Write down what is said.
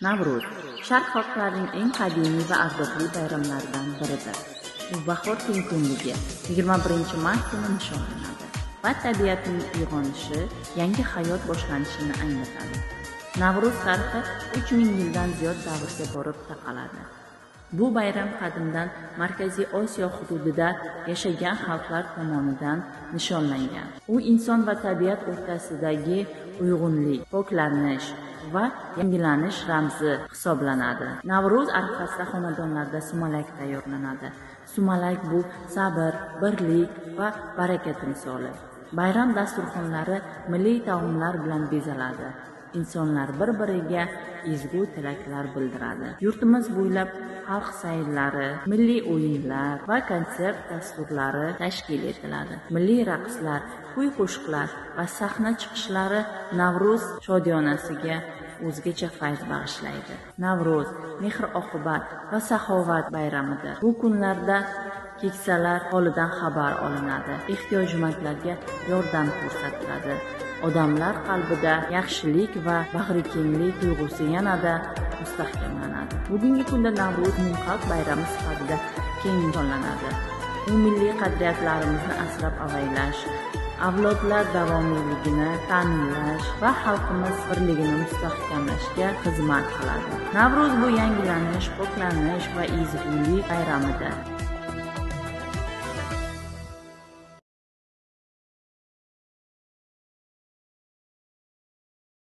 Navro'z sharq xalqlarining eng qadimiy va ardoqli bayramlaridan biridir. U bahor tengkunligi 21-mart kuni nishonlanadi va tabiatning uyg'onishi, yangi hayot boshlanishini anglatadi. Navro'z tarixi 3000 yildan ziyod davrga borib taqaladi. Bu bayram qadimdan Markaziy Osiyo hududida yashagan xalqlar tomonidan nishonlangan. U inson va tabiat o'rtasidagi uyg'unlik, poklanish va yangilanish ramzi hisoblanadi. Navro'z arafasida xonadonlarda sumalak tayyorlanadi. Sumalak bu sabr, birlik va baraka timsoli. Bayram dasturxonlari milliy taomlar bilan bezaladi. Insonlar bir-biriga ezgu tilaklar bildiradi. Yurtimiz bo'ylab xalq sayllari, milliy o'yinlar va konsert dasturlari tashkil etiladi. Milliy raqslar, kuy-qo'shiqlar va sahna chiqishlari Navro'z shodiyonasiga o'zgacha fayz bag'ishlaydi. Navro'z mehr-oqibat va saxovat bayramidir. Bu kunlarda keksalar holidan xabar olinadi, ehtiyojmandlarga yordam ko'rsatiladi. Odamlar qalbida yaxshilik va bag'rikenglik tuyg'usi yanada mustahkamlanadi. Bugungi kunda Navro'z umumxalq bayrami sifatida keng nishonlanadi. U milliy qadriyatlarimizni asrab avaylash, avlodlar davomiyligini ta'minlash va xalqimiz birligini mustahkamlashga xizmat qiladi. Navro'z bu yangilanish, poklanish va ezgulik bayramidir.